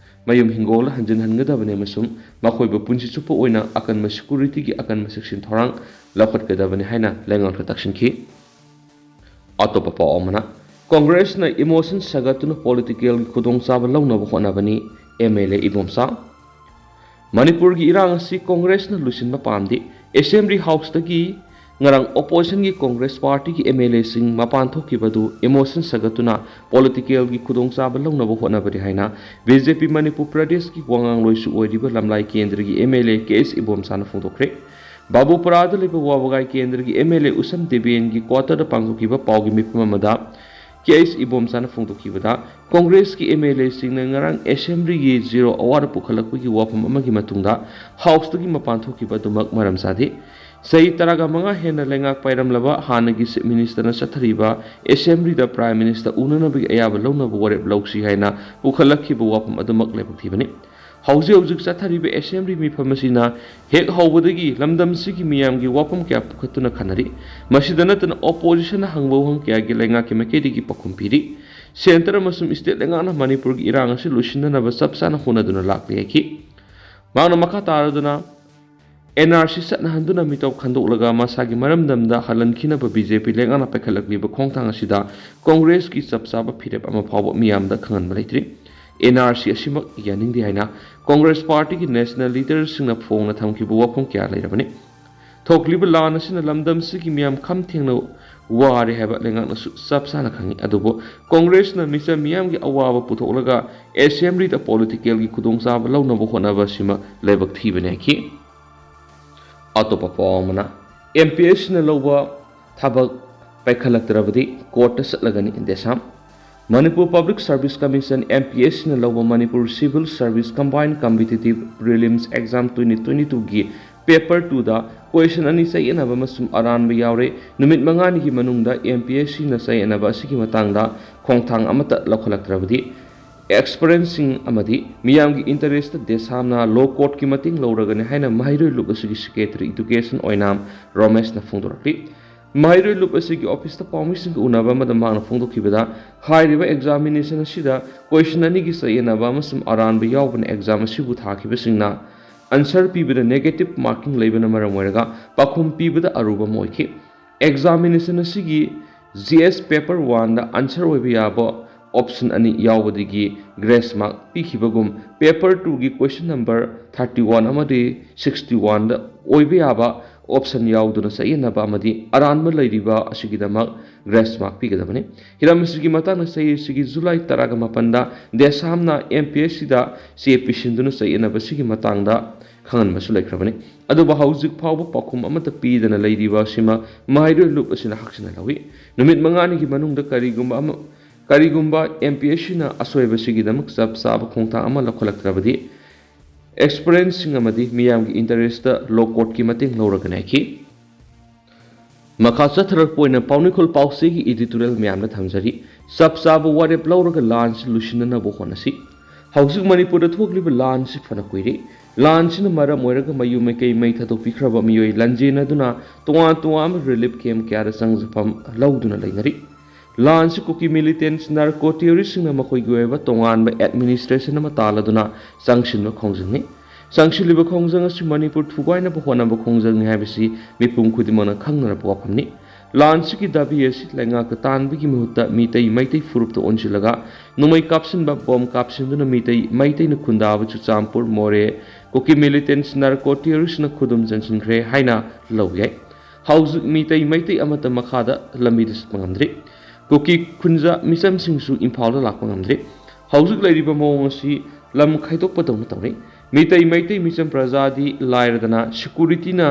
ꯃꯌꯨꯝ ꯍꯤꯡꯒꯣꯜꯗ ꯍꯟꯖꯤꯟꯍꯟꯒꯗꯕꯅꯤ ꯑꯃꯁꯨꯡ ꯃꯈꯣꯏꯕꯨ ꯄꯨꯟꯁꯤ ꯆꯨꯞꯄ ꯑꯣꯏꯅ ꯑꯀꯟꯕ ꯁꯦꯀ꯭ꯌꯨꯔꯤꯇꯤꯒꯤ ꯑꯀꯟꯕ ꯆꯦꯛꯁꯤꯟ ꯊꯧꯔꯥꯡ ꯂꯧꯈꯠꯀꯗꯕꯅꯤ ꯍꯥꯏꯅ ꯂꯩꯉꯥꯛꯇ ꯇꯛꯁꯤꯟꯈꯤ꯫ ꯑꯇꯣꯞꯄ ꯄꯥꯎ ꯑꯃꯅ, ꯀꯣꯡꯒ꯭ꯔꯦꯁꯅ ꯏꯃꯣꯁꯟ ꯁꯥꯒꯠꯇꯨꯅ ꯄꯣꯂꯤꯇꯤꯀꯦꯜꯒꯤ ꯈꯨꯗꯣꯡꯆꯥꯕ ꯂꯧꯅꯕ ꯍꯣꯠꯅꯕꯅꯤ, ꯑꯦꯝ ꯑꯦꯜ ꯑꯦ ꯏꯕꯣꯝꯆꯥ꯫ ꯃꯅꯤꯄꯨꯔꯒꯤ ꯏꯔꯥꯡ ꯑꯁꯤ ꯀꯣꯡꯒ꯭ꯔꯦꯁꯅ ꯂꯣꯏꯁꯤꯟꯕ ꯄꯥꯝꯗꯦ꯫ ꯑꯦꯁꯦꯝꯕ꯭ꯂꯤ ꯍꯥꯎꯁꯇꯒꯤ ꯉꯔꯥꯡ ꯑꯣꯄꯣꯖꯤꯁꯟꯒꯤ ꯀꯣꯡꯒ꯭ꯔꯦꯁ ꯄꯥꯔꯇꯤꯒꯤ ꯑꯦꯝ ꯑꯦꯜ ꯑꯦꯁꯤꯡ ꯃꯄꯥꯟ ꯊꯣꯛꯈꯤꯕꯗꯨ ꯏꯃꯣꯁꯟ ꯁꯥꯒꯠꯇꯨꯅ ꯄꯣꯂꯤꯇꯤꯀꯦꯜꯒꯤ ꯈꯨꯗꯣꯡꯆꯥꯕ ꯂꯧꯅꯕ ꯍꯣꯠꯅꯕꯅꯤ ꯍꯥꯏꯅ ꯕꯤ ꯖꯦ ꯄꯤ ꯃꯅꯤꯄꯨꯔ ꯄ꯭ꯔꯗꯦꯁꯀꯤ ꯋꯥꯉꯥꯡꯂꯣꯏꯁꯨ ꯑꯣꯏꯔꯤꯕ ꯂꯝꯂꯥꯏ ꯀꯦꯟꯗ꯭ꯔꯒꯤ ꯑꯦꯝ ꯑꯦꯜ ꯑꯦ ꯀꯦ ꯑꯦꯁ ꯏꯕꯣꯝꯆꯥꯅ ꯐꯣꯡꯗꯣꯛꯈ꯭ꯔꯦ꯫ ꯕꯥꯕꯨꯄꯨꯔꯥꯗ ꯂꯩꯕ ꯋꯥꯕꯒꯥꯏ ꯀꯦꯟꯗ꯭ꯔꯒꯤ ꯑꯦꯝ ꯑꯦꯜ ꯑꯦ ꯎꯁꯝ ꯗꯦꯕꯦꯟꯒꯤ ꯀ꯭ꯋꯥꯇꯔꯗ ꯄꯥꯡꯊꯣꯛꯈꯤꯕ ꯄꯥꯎꯒꯤ ꯃꯤꯐꯝ ꯑꯃꯗ ꯀꯦ ꯑꯦꯁ ꯏꯕꯣꯝꯆꯥꯅ ꯐꯣꯡꯗꯣꯛꯈꯤꯕꯗ, ꯀꯣꯡꯒ꯭ꯔꯦꯁꯀꯤ ꯑꯦꯝ ꯑꯦꯜ ꯑꯦꯁꯤꯡꯅ ꯉꯔꯥꯡ ꯑꯦꯁꯦꯝꯕ꯭ꯂꯤꯒꯤ ꯖꯤꯔꯣ ꯑꯋꯥꯔ ꯄꯨꯈꯠꯂꯛꯄꯒꯤ ꯋꯥꯐꯝ ꯑꯃꯒꯤ ꯃꯇꯨꯡꯗ ꯍꯥꯎꯁꯇꯒꯤ ꯃꯄꯥꯟ ꯊꯣꯛꯈꯤꯕ ꯑꯗꯨꯃꯛ ꯃꯔꯝ ꯆꯥꯗꯦ꯫ ꯆꯍꯤ ꯇꯔꯥꯒ ꯃꯉꯥ ꯍꯦꯟꯅ ꯂꯩꯉꯥꯛ ꯄꯥꯏꯔꯝꯂꯕ ꯍꯥꯟꯅꯒꯤ ꯆꯤꯐ ꯃꯤꯅꯤꯁꯇꯔꯅ ꯆꯠꯊꯔꯤꯕ ꯑꯦꯁꯦꯝꯕ꯭ꯂꯤꯗ ꯄ꯭ꯔꯥꯏꯝ ꯃꯤꯅꯤꯁꯇꯔ ꯎꯅꯅꯕꯒꯤ ꯑꯌꯥꯕ ꯂꯧꯅꯕ ꯋꯥꯔꯦꯞ ꯂꯧꯁꯤ ꯍꯥꯏꯅ ꯄꯨꯈꯠꯂꯛꯈꯤꯕ ꯋꯥꯐꯝ ꯑꯗꯨꯃꯛ ꯂꯥꯏꯕꯛ ꯊꯤꯕꯅꯤ꯫ ꯍꯧꯖꯤꯛ ꯍꯧꯖꯤꯛ ꯆꯠꯊꯔꯤꯕ ꯑꯦꯁꯦꯝꯕ꯭ꯂꯤ ꯃꯤꯐꯝ ꯑꯁꯤꯅ ꯍꯦꯛ ꯍꯧꯕꯗꯒꯤ ꯂꯝꯗꯝꯁꯤꯒꯤ ꯃꯤꯌꯥꯝꯒꯤ ꯋꯥꯐꯝ ꯀꯌꯥ ꯄꯨꯈꯠꯇꯨꯅ ꯈꯟꯅꯔꯤ꯫ ꯃꯁꯤꯗ ꯅꯠꯇꯅ ꯑꯣꯄꯣꯖꯤꯁꯟꯅ ꯍꯪꯕ ꯋꯥꯍꯪ ꯀꯌꯥꯒꯤ ꯂꯩꯉꯥꯛꯀꯤ ꯃꯥꯏꯀꯩꯗꯒꯤ ꯄꯥꯎꯈꯨꯝ ꯄꯤꯔꯤ꯫ ꯁꯦꯟꯇꯔ ꯑꯃꯁꯨꯡ ꯁ꯭ꯇꯦꯠ ꯂꯩꯉꯥꯛꯅ ꯃꯅꯤꯄꯨꯔꯒꯤ ꯏꯔꯥꯡ ꯑꯁꯤ ꯂꯣꯏꯁꯤꯟꯅꯅꯕ ꯆꯞ ꯆꯥꯅ ꯍꯣꯠꯅꯗꯨꯅ ꯂꯥꯛꯂꯤ ꯍꯥꯏꯈꯤ꯫ ꯃꯍꯥꯛꯅ ꯃꯈꯥ ꯇꯥꯔꯗꯨꯅ ꯑꯦꯟ ꯑꯥꯔ ꯁꯤ ꯆꯠꯅꯍꯟꯗꯨꯅ ꯃꯤꯇꯣꯞ ꯈꯟꯗꯣꯛꯂꯒ ꯃꯁꯥꯒꯤ ꯃꯔꯝꯗꯝꯗ ꯍꯜꯍꯟꯈꯤꯅꯕ ꯕꯤ ꯖꯦ ꯄꯤ ꯂꯩꯉꯥꯛꯅ ꯄꯥꯏꯈꯠꯂꯛꯂꯤꯕ ꯈꯣꯡꯊꯥꯡ ꯑꯁꯤꯗ ꯀꯣꯡꯒ꯭ꯔꯦꯁꯀꯤ ꯆꯞ ꯆꯥꯕ ꯐꯤꯔꯦꯞ ꯑꯃ ꯐꯥꯎꯕ ꯃꯤꯌꯥꯝꯗ ꯈꯪꯍꯟꯕ ꯂꯩꯇ꯭ꯔꯤ꯫ ꯑꯦꯟ ꯑꯥꯔ ꯁꯤ ꯑꯁꯤꯃꯛ ꯌꯥꯅꯤꯡꯗꯦ ꯍꯥꯏꯅ ꯀꯣꯡꯒ꯭ꯔꯦꯁ ꯄꯥꯔꯇꯤꯒꯤ ꯅꯦꯁꯅꯦꯜ ꯂꯤꯗꯔꯁꯤꯡꯅ ꯐꯣꯡꯅ ꯊꯝꯈꯤꯕ ꯋꯥꯐꯝ ꯀꯌꯥ ꯂꯩꯔꯕꯅꯤ꯫ ꯊꯣꯛꯂꯤꯕ ꯂꯥꯟ ꯑꯁꯤꯅ ꯂꯝꯗꯝꯁꯤꯒꯤ ꯃꯤꯌꯥꯝ ꯈꯝ ꯊꯦꯡꯅ ꯋꯥꯔꯦ ꯍꯥꯏꯕ ꯂꯩꯉꯥꯛꯅꯁꯨ ꯆꯞ ꯆꯥꯅ ꯈꯪꯏ꯫ ꯑꯗꯨꯕꯨ ꯀꯣꯡꯒ꯭ꯔꯦꯁꯅ ꯃꯤꯆꯝ ꯃꯤꯌꯥꯝꯒꯤ ꯑꯋꯥꯕ ꯄꯨꯊꯣꯛꯂꯒ ꯑꯦꯁꯦꯝꯕ꯭ꯂꯤꯗ ꯄꯣꯂꯤꯇꯤꯀꯦꯜꯒꯤ ꯈꯨꯗꯣꯡꯆꯥꯕ ꯂꯧꯅꯕ ꯍꯣꯠꯅꯕ ꯑꯁꯤꯃ ꯂꯥꯏꯕꯛ ꯊꯤꯕꯅꯤ ꯍꯥꯏꯈꯤ꯫ ꯑꯇꯣꯞꯄ ꯄꯥꯎ ꯑꯃꯅ, ꯑꯦꯝ ꯄꯤ ꯑꯦꯁ ꯁꯤꯅ ꯂꯧꯕ ꯊꯕꯛ ꯄꯥꯏꯈꯠꯂꯛꯇ꯭ꯔꯕꯗꯤ ꯀꯣꯔꯠꯇ ꯆꯠꯂꯒꯅꯤ, ꯗꯦꯁꯥꯝ꯫ Manipur public service commission, M P S ꯁꯤꯅ ꯂꯧꯕ Manipur civil service combined competitive prelims exam twenty twenty ꯇꯨꯒꯤ ꯄꯦꯄꯔ ꯇꯨꯗ ꯀꯣꯏꯁꯟ ꯑꯅꯤ ꯆꯌꯦꯠꯅꯕ ꯑꯃꯁꯨꯡ ꯑꯔꯥꯟꯕ ꯌꯥꯎꯔꯦ꯫ ꯅꯨꯃꯤꯠ ꯃꯉꯥꯅꯤꯒꯤ ꯃꯅꯨꯡꯗ ꯑꯦꯝ ꯄꯤ ꯑꯦꯁ ꯁꯤꯅ ꯆꯌꯦꯠꯅꯕ ꯑꯁꯤꯒꯤ ꯃꯇꯥꯡꯗ ꯈꯣꯡꯊꯥꯡ ꯑꯃꯠꯇ ꯂꯧꯈꯠꯂꯛꯇ꯭ꯔꯕꯗꯤ ꯑꯦꯛꯁꯄꯔꯠꯁꯤꯡ ꯑꯃꯗꯤ ꯃꯤꯌꯥꯝꯒꯤ ꯏꯟꯇꯔꯦꯁꯇ ꯗꯦꯁꯥꯝꯅ ꯂꯣ ꯀꯣꯔꯠꯀꯤ ꯃꯇꯦꯡ ꯂꯧꯔꯒꯅꯤ ꯍꯥꯏꯅ ꯃꯍꯩꯔꯣꯏ ꯂꯨꯞ ꯑꯁꯤꯒꯤ ꯁꯦꯀ꯭ꯔꯦꯇꯔꯤ ꯑꯦꯗꯨꯀꯦꯁꯟ ꯑꯣꯏꯅꯥꯝ ꯔꯣꯃꯦꯁꯅ ꯐꯣꯡꯗꯣꯔꯛꯂꯤ꯫ ꯃꯍꯩꯔꯣꯏ ꯂꯨꯞ ꯑꯁꯤꯒꯤ ꯑꯣꯐꯤꯁꯇ ꯄꯥꯎꯃꯤꯁꯤꯡꯒ ꯎꯅꯕ ꯑꯃꯗ ꯃꯍꯥꯛꯅ ꯐꯣꯡꯗꯣꯛꯈꯤꯕꯗ, ꯍꯥꯏꯔꯤꯕ ꯑꯦꯛꯖꯥꯃꯤꯅꯦꯁꯟ ꯑꯁꯤꯗ ꯀꯣꯏꯁꯟ ꯑꯅꯤꯒꯤ ꯆꯌꯦꯠꯅꯕ ꯑꯃꯁꯨꯡ ꯑꯔꯥꯟꯕ ꯌꯥꯎꯕꯅ ꯑꯦꯛꯖꯥꯝ ꯑꯁꯤꯕꯨ ꯊꯥꯈꯤꯕꯁꯤꯡꯅ ꯑꯟꯁꯔ ꯄꯤꯕꯗ ꯅꯦꯒꯦꯇꯤꯚ ꯃꯥꯔꯀꯤꯡ ꯂꯩꯕꯅ ꯃꯔꯝ ꯑꯣꯏꯔꯒ ꯄꯥꯎꯈꯨꯝ ꯄꯤꯕꯗ ꯑꯔꯨꯕ ꯑꯃ ꯑꯣꯏꯈꯤ꯫ ꯑꯦꯛꯖꯥꯃꯤꯅꯦꯁꯟ ꯑꯁꯤꯒꯤ ꯖꯤ ꯑꯦꯁ ꯄꯦꯄꯔ ꯋꯥꯟꯗ ꯑꯟꯁꯔ ꯑꯣꯏꯕ ꯌꯥꯕ ꯑꯣꯞꯁꯟ ꯑꯅꯤ ꯌꯥꯎꯕꯗꯒꯤ ꯒ꯭ꯔꯦꯁ ꯃꯥꯔꯛ ꯄꯤꯈꯤꯕꯒꯨꯝ, ꯄꯦꯄꯔ ꯇꯨꯒꯤ ꯀꯣꯏꯁꯟ ꯅꯝꯕꯔ ꯊꯥꯔꯇꯤ ꯋꯥꯟ ꯑꯃꯗꯤ ꯁꯤꯛꯁꯇꯤ ꯋꯥꯟꯗ ꯑꯣꯏꯕ ꯌꯥꯕ option ꯌꯥꯎꯗꯨꯅ ꯆꯌꯦꯠꯅꯕ ꯑꯃꯗꯤ ꯑꯔꯥꯟꯕ ꯂꯩꯔꯤꯕ ꯑꯁꯤꯒꯤꯗꯃꯛ grace mark ꯄꯤꯒꯗꯕꯅꯤ꯫ ꯍꯤꯔꯝ ꯑꯁꯤꯒꯤ ꯃꯇꯥꯡꯗ ꯆꯍꯤ ꯑꯁꯤꯒꯤ ꯖꯨꯂꯥꯏ ꯇꯔꯥꯒ ꯃꯥꯄꯟꯗ ꯗꯦꯁꯥꯝꯅ M P S Cꯗ ꯆꯦ ꯄꯤꯁꯤꯟꯗꯨꯅ ꯆꯌꯦꯠꯅꯕ ꯑꯁꯤꯒꯤ ꯃꯇꯥꯡꯗ ꯈꯪꯍꯟꯕꯁꯨ ꯂꯩꯈ꯭ꯔꯕꯅꯤ꯫ ꯑꯗꯨꯕꯨ ꯍꯧꯖꯤꯛ ꯐꯥꯎꯕ ꯄꯥꯎꯈꯨꯝ ꯑꯃꯠꯇ ꯄꯤꯗꯅ ꯂꯩꯔꯤꯕ ꯑꯁꯤꯃ ꯃꯍꯩꯔꯣꯏ ꯂꯨꯞ ꯑꯁꯤꯅ ꯍꯛꯆꯤꯟꯅ ꯂꯧꯏ꯫ ꯅꯨꯃꯤꯠ ꯃꯉꯥꯅꯤꯒꯤ ꯃꯅꯨꯡꯗ ꯀꯔꯤꯒꯨꯝꯕ ꯑꯃ, ꯀꯔꯤꯒꯨꯝꯕ M P S Cꯅ ꯑꯁꯣꯏꯕꯁꯤꯒꯤꯗꯃꯛ ꯆꯞ ꯆꯥꯕ ꯈꯣꯡꯊꯥꯡ ꯑꯃ ꯂꯧꯈꯠꯂꯛꯇ꯭ꯔꯕꯗꯤ, expertꯁꯤꯡ ꯑꯃꯗꯤ ꯃꯤꯌꯥꯝꯒꯤ interestꯇ law courtꯀꯤ ꯃꯇꯦꯡ ꯂꯧꯔꯒꯅꯤ ꯍꯥꯏꯈꯤ꯫ ꯃꯈꯥ ꯆꯠꯊꯔꯛꯄ ꯑꯣꯏꯅ ꯄꯥꯎꯅꯤꯈꯣꯜ ꯄꯥꯎꯆꯦꯒꯤ editorial ꯃꯌꯥꯝꯗ ꯊꯝꯖꯔꯤ꯫ ꯆꯞ ꯆꯥꯕ ꯋꯥꯔꯦꯞ ꯂꯧꯔꯒ ꯂꯥꯟꯁꯤ ꯂꯣꯏꯁꯤꯟꯅꯅꯕ ꯍꯣꯠꯅꯁꯤ꯫ ꯍꯧꯖꯤꯛ ꯃꯅꯤꯄꯨꯔꯗ ꯊꯣꯛꯂꯤꯕ ꯂꯥꯟꯁꯤ ꯐꯅ ꯀꯨꯏꯔꯦ꯫ ꯂꯥꯟꯁꯤꯅ ꯃꯔꯝ ꯑꯣꯏꯔꯒ ꯃꯌꯨꯝ ꯃꯩꯀꯩ ꯃꯩ ꯊꯥꯗꯣꯛꯄꯤꯈ꯭ꯔꯕ ꯃꯤꯑꯣꯏ ꯂꯥꯟꯖꯦꯟꯅꯗꯨꯅ ꯇꯣꯉꯥꯟ ꯇꯣꯉꯥꯟꯕ relief camp ꯀꯌꯥꯗ ꯆꯪꯖꯐꯝ ꯂꯧꯗꯨꯅ ꯂꯩꯅꯔꯤ꯫ ꯂꯥꯟꯁꯤ ꯀꯨꯀꯤ militants, narco terroristꯁꯤꯡꯅ ꯃꯈꯣꯏꯒꯤ ꯑꯣꯏꯕ ꯇꯣꯉꯥꯟꯕ administration ꯑꯃ ꯇꯥꯜꯂꯗꯨꯅ ꯆꯪꯁꯤꯟꯕ ꯈꯣꯡꯖꯪꯅꯤ꯫ ꯆꯪꯁꯤꯜꯂꯤꯕ ꯈꯣꯡꯖꯪ ꯑꯁꯤ ꯃꯅꯤꯄꯨꯔ ꯊꯨꯒꯥꯏꯅꯕ ꯍꯣꯠꯅꯕ ꯈꯣꯡꯖꯪꯅꯤ ꯍꯥꯏꯕꯁꯤ ꯃꯤꯄꯨꯝ ꯈꯨꯗꯤꯡꯃꯛꯅ ꯈꯪꯅꯔꯕ ꯋꯥꯐꯝꯅꯤ꯫ ꯂꯥꯟꯁꯤꯒꯤ ꯗꯥꯕꯤ ꯑꯁꯤ ꯂꯩꯉꯥꯛꯇ ꯇꯥꯟꯕꯒꯤ ꯃꯍꯨꯠꯇ ꯃꯤꯇꯩ ꯃꯩꯇꯩ ꯐꯨꯔꯨꯞꯇ ꯑꯣꯟꯁꯤꯜꯂꯒ ꯅꯣꯡꯃꯩ ꯀꯥꯞꯁꯤꯟꯕ, ꯕꯣꯝ ꯀꯥꯞꯁꯤꯟꯗꯨꯅ ꯃꯤꯇꯩ ꯃꯩꯇꯩꯅ ꯈꯨꯟꯗꯥꯕ ꯆꯨꯔꯆꯥꯟꯄꯨꯔ, ꯃꯣꯔꯦ, ꯀꯨꯀꯤ militants, narco terroristꯅ ꯈꯨꯗꯨꯝ ꯆꯟꯁꯤꯟꯈ꯭ꯔꯦ ꯍꯥꯏꯅ ꯂꯧꯕ ꯌꯥꯏ꯫ ꯍꯧꯖꯤꯛ ꯃꯤꯇꯩ ꯃꯩꯇꯩ ꯑꯃꯠꯇ ꯃꯈꯥꯗ ꯂꯝꯕꯤꯗ ꯆꯠꯄ ꯉꯝꯗ꯭ꯔꯤ꯫ ꯀꯨꯀꯤ ꯈꯨꯟꯖꯥ ꯃꯤꯆꯝꯁꯤꯡꯁꯨ ꯏꯝꯐꯥꯜꯗ ꯂꯥꯛꯄ ꯉꯝꯗ꯭ꯔꯤ꯫ ꯍꯧꯖꯤꯛ ꯂꯩꯔꯤꯕ ꯃꯑꯣꯡ ꯑꯁꯤ ꯂꯝ ꯈꯥꯏꯗꯣꯛꯄꯗꯧꯅ ꯇꯧꯔꯤ꯫ ꯃꯤꯇꯩ ꯃꯩꯇꯩ ꯃꯤꯆꯝ ꯄ꯭ꯔꯖꯥꯗꯤ ꯂꯥꯏꯔꯗꯅ securityꯅ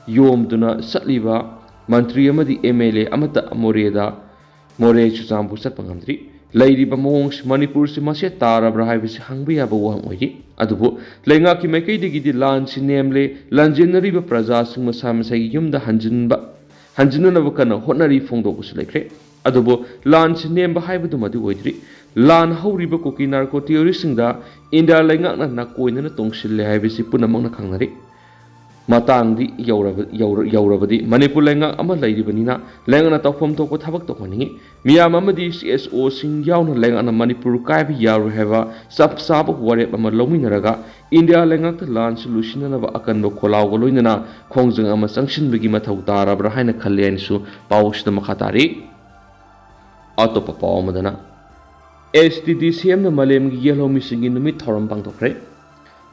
ꯌꯣꯝꯗꯨꯅ ꯆꯠꯂꯤꯕ ꯃꯟꯇ꯭ꯔꯤ ꯑꯃꯗꯤ M L A ꯑꯃꯠꯇ ꯃꯣꯔꯦꯗ, ꯃꯣꯔꯦ ꯆꯨꯔꯆꯥꯟꯄꯨꯔ ꯆꯠꯄ ꯉꯝꯗ꯭ꯔꯤ꯫ ꯂꯩꯔꯤꯕ ꯃꯑꯣꯡꯁꯤ ꯃꯅꯤꯄꯨꯔꯁꯤ ꯃꯁꯦ ꯇꯥꯔꯕ꯭ꯔꯥ ꯍꯥꯏꯕꯁꯤ ꯍꯪꯕ ꯌꯥꯕ ꯋꯥꯍꯪ ꯑꯣꯏꯔꯤ꯫ ꯑꯗꯨꯕꯨ ꯂꯩꯉꯥꯛꯀꯤ ꯃꯥꯏꯀꯩꯗꯒꯤꯗꯤ ꯂꯥꯟꯁꯤ ꯅꯦꯝꯂꯦ, ꯂꯥꯟꯖꯦꯟꯅꯔꯤꯕ ꯄ꯭ꯔꯖꯥꯁꯤꯡ ꯃꯁꯥ ꯃꯁꯥꯒꯤ ꯌꯨꯝꯗ ꯍꯟꯖꯤꯟꯕ, ꯍꯟꯖꯤꯟꯅꯅꯕ ꯀꯟꯅ ꯍꯣꯠꯅꯔꯤ ꯐꯣꯡꯗꯣꯛꯄꯁꯨ ꯂꯩꯈ꯭ꯔꯦ꯫ ꯑꯗꯨꯕꯨ ꯂꯥꯟꯁꯤ ꯅꯦꯝꯕ ꯍꯥꯏꯕꯗꯨꯃꯗꯤ ꯑꯣꯏꯗ꯭ꯔꯤ꯫ ꯂꯥꯟ ꯍꯧꯔꯤꯕ ꯀꯨꯀꯤ narco terroristꯁꯤꯡꯗ ꯏꯟꯗꯤꯌꯥ ꯂꯩꯉꯥꯛꯅ ꯅꯥꯀꯣꯏꯅꯅ ꯇꯣꯡꯁꯤꯜꯂꯦ ꯍꯥꯏꯕꯁꯤ ꯄꯨꯝꯅꯃꯛꯅ ꯈꯪꯅꯔꯤ꯫ ꯃꯇꯥꯡꯗꯤ ꯌꯧꯔꯕ-, ꯌꯧꯔ-, ꯌꯧꯔꯕꯗꯤ ꯃꯅꯤꯄꯨꯔ ꯂꯩꯉꯥꯛ ꯑꯃ ꯂꯩꯔꯤꯕꯅꯤꯅ ꯂꯩꯉꯥꯛꯅ ꯇꯧꯐꯝ ꯊꯣꯛꯄ ꯊꯕꯛ ꯇꯧꯍꯟꯅꯤꯡꯉꯤ꯫ ꯃꯤꯌꯥꯝ ꯑꯃꯗꯤ C S Oꯁꯤꯡ ꯌꯥꯎꯅ ꯂꯩꯉꯥꯛꯅ ꯃꯅꯤꯄꯨꯔ ꯀꯥꯏꯕ ꯌꯥꯔꯣꯏ ꯍꯥꯏꯕ ꯆꯞ ꯆꯥꯕ ꯋꯥꯔꯦꯞ ꯑꯃ ꯂꯧꯃꯤꯟꯅꯔꯒ ꯏꯟꯗꯤꯌꯥ ꯂꯩꯉꯥꯛꯇ ꯂꯥꯟꯁꯤ ꯂꯣꯏꯁꯤꯟꯅꯅꯕ ꯑꯀꯟꯕ ꯈꯣꯜꯂꯥꯎꯒ ꯂꯣꯏꯅꯅ ꯈꯣꯡꯖꯪ ꯑꯃ ꯆꯪꯁꯤꯟꯕꯒꯤ ꯃꯊꯧ ꯇꯥꯔꯕ꯭ꯔꯥ ꯍꯥꯏꯅ ꯈꯜꯂꯤ ꯍꯥꯏꯅꯁꯨ ꯄꯥꯎ ꯑꯁꯤꯗ ꯃꯈꯥ ꯇꯥꯔꯤ꯫ ꯑꯇꯣꯞꯄ ꯄꯥꯎ ꯑꯃꯗꯅ, S T D C Mꯅ ꯃꯥꯂꯦꯝꯒꯤ ꯌꯦꯜꯍꯧꯃꯤꯁꯤꯡꯒꯤ ꯅꯨꯃꯤꯠ ꯊꯧꯔꯝ ꯄꯥꯡꯊꯣꯛꯈ꯭ꯔꯦ꯫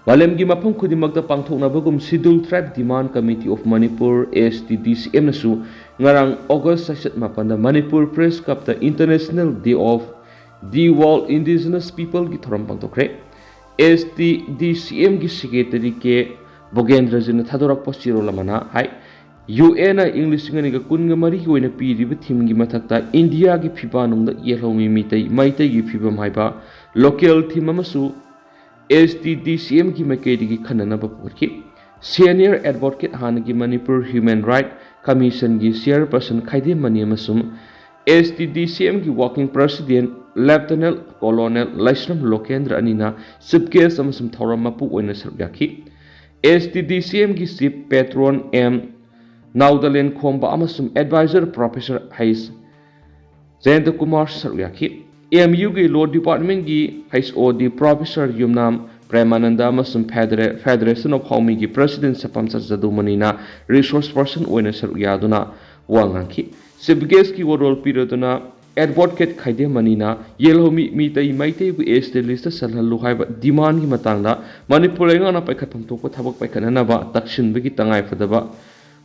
ꯃꯥꯂꯦꯝꯒꯤ ꯃꯐꯝ ꯈꯨꯗꯤꯡꯃꯛꯇ ꯄꯥꯡꯊꯣꯛꯅꯕꯒꯨꯝ Scheduled Tribe Demand Committee of Manipur, S T D C M ꯅꯁꯨ ꯉꯔꯥꯡ August ꯆꯩꯆꯠ ꯃꯥꯄꯟꯗ Manipur Press Club ꯇ International Day of the World Indigenous People ꯒꯤ ꯊꯧꯔꯝ ꯄꯥꯡꯊꯣꯛꯈ꯭ꯔꯦ꯫ S T D C M ꯒꯤ Secretary K ꯕꯣꯒꯦꯟꯗ꯭ꯔꯖꯤꯠꯅ ꯊꯥꯗꯣꯔꯛꯄ ꯆꯦꯔꯣꯜ ꯑꯃꯅ ꯍꯥꯏ, U N ꯅ ꯏꯪ ꯂꯤꯁꯤꯡ ꯑꯅꯤꯒ ꯀꯨꯟꯒ ꯃꯔꯤꯒꯤ ꯑꯣꯏꯅ ꯄꯤꯔꯤꯕ theme ꯒꯤ ꯃꯊꯛꯇ ꯏꯟꯗꯤꯌꯥꯒꯤ ꯐꯤꯕꯥ ꯅꯨꯡꯗ ꯌꯦꯜꯍꯧꯃꯤ ꯃꯤꯇꯩ ꯃꯩꯇꯩꯒꯤ ꯐꯤꯕꯝ ꯍꯥꯏꯕ local theme ꯑꯃꯁꯨ S T D C M ꯒꯤ ꯃꯥꯏꯀꯩꯗꯒꯤ ꯈꯟꯅꯅꯕ ꯄꯨꯈꯠꯈꯤ꯫ Senior Advocate, ꯍꯥꯟꯅꯒꯤ Manipur Human Right Commission ꯒꯤ Chairperson ꯈꯥꯏꯗꯦꯝ ꯃꯅꯤ ꯑꯃꯁꯨꯡ S T D C M ꯒꯤ Working President Lieutenant Colonel ꯂꯥꯏꯁ꯭ꯔꯝ ꯂꯣꯀꯦꯟꯗ꯭ꯔ ꯑꯅꯤꯅ Chief Guest ꯑꯃꯁꯨꯡ ꯊꯧꯔꯝ ꯃꯄꯨ ꯑꯣꯏꯅ ꯁꯔꯨꯛ ꯌꯥꯈꯤ꯫ S T D C M ꯒꯤ Chief Patron M ꯅꯥꯎꯗꯂꯦꯟ ꯈꯣꯝꯕ ꯑꯃꯁꯨꯡ Advisor Professor H ꯖꯌꯟꯇ ꯀꯨꯃꯥꯔ ꯁꯔꯨꯛ ꯌꯥꯈꯤ꯫ M U ꯒꯤ Law Department ꯀꯤ H O D Professor ꯌꯨꯝꯅꯥꯝ ꯄ꯭ꯔꯦꯃꯥꯅꯟꯗ ꯑꯃꯁꯨꯡ Federa-, Federation of ꯍꯥꯎꯃꯤꯒꯤ President ꯁꯄꯝꯆꯠ ꯖꯗꯨꯃꯅꯤꯅ Resource Person ꯑꯣꯏꯅ ꯁꯔꯨꯛ ꯌꯥꯗꯨꯅ ꯋꯥ ꯉꯥꯡꯈꯤ꯫ Chief Guest ꯀꯤ ꯋꯥꯔꯣꯜ ꯄꯤꯔꯗꯨꯅ Advocate ꯈꯥꯏꯗꯦꯝ ꯃꯅꯤꯅ ꯌꯦꯜꯍꯧꯃꯤ ꯃꯤꯇꯩ ꯃꯩꯇꯩꯕꯨ S T list ꯇ ꯆꯜꯍꯜꯂꯨ ꯍꯥꯏꯕ demand ꯒꯤ ꯃꯇꯥꯡꯗ ꯃꯅꯤꯄꯨꯔ ꯂꯩꯉꯥꯛꯅ ꯄꯥꯏꯈꯠꯐꯝ ꯊꯣꯛꯄ ꯊꯕꯛ ꯄꯥꯏꯈꯠꯅꯅꯕ ꯇꯛꯁꯤꯟꯕꯒꯤ ꯇꯉꯥꯏꯐꯗꯕ